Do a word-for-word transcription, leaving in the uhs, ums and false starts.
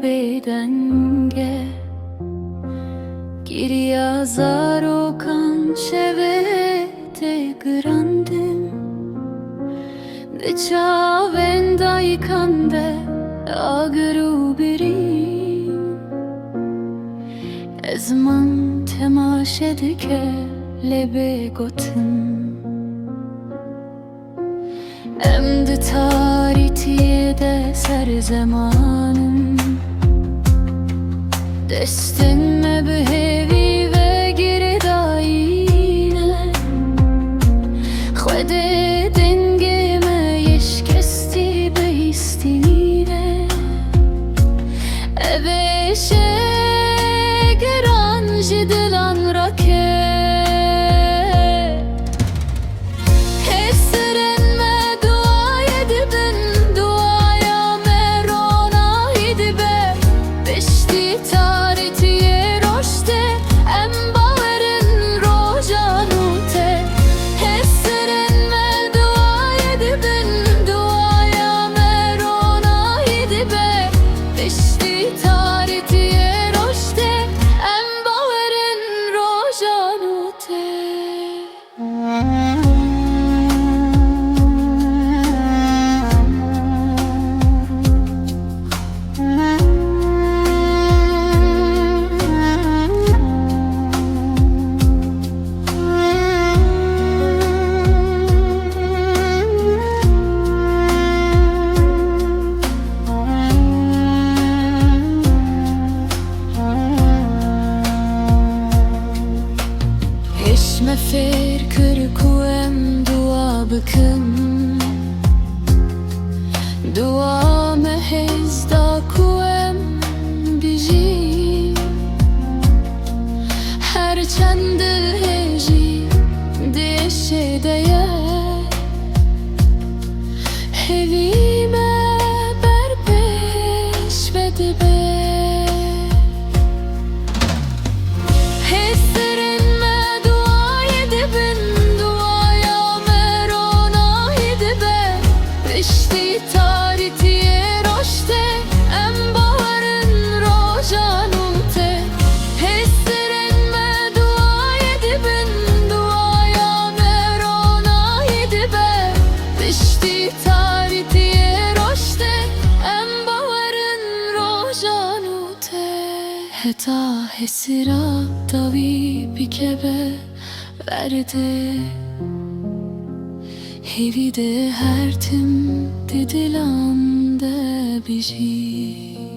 bêdeng e. Giriya zarokan şevê tê girandin. Di çavên dayikan de agir û birîn. Ezman temaşe dike lê bê gotin. Em di tarîtiyê de ser zeman in. Destên me bi hêvî ve girêdayî ne. Xwedê dengê me yê şikestî bihîstîne. Ev êşe giran ji dilan raket. Hêsirên me duayê dibin, duaya me ronahî dibe. Piştî tarîtiyê roj tê, em bawer in roja nû tê. Hêsirên me duayê dibin, duaya me ronahî dibe. Piştî tarîtiyê roj tê, em bawer in roja nû tê. Hêj me fêr kir ku em dua bikin. Dua me hêz da ku em bijîn. Her çend dilhêjî di êşê de ye, hêvî me ber pêş ve dibe. Hêsirên me duayê dibin, duaya me ronahî dibe. Piştî tarîtiyê roj tê, em bawer in roja nû tê. Hêsirên me duayê dibin, duaya me ronahî dibe. Piştî tarîtiyê roj tê, em bawer in roja nû tê. Heta hêsira dawî bikeve erdê, hêvî di her tim di dilan de bijî.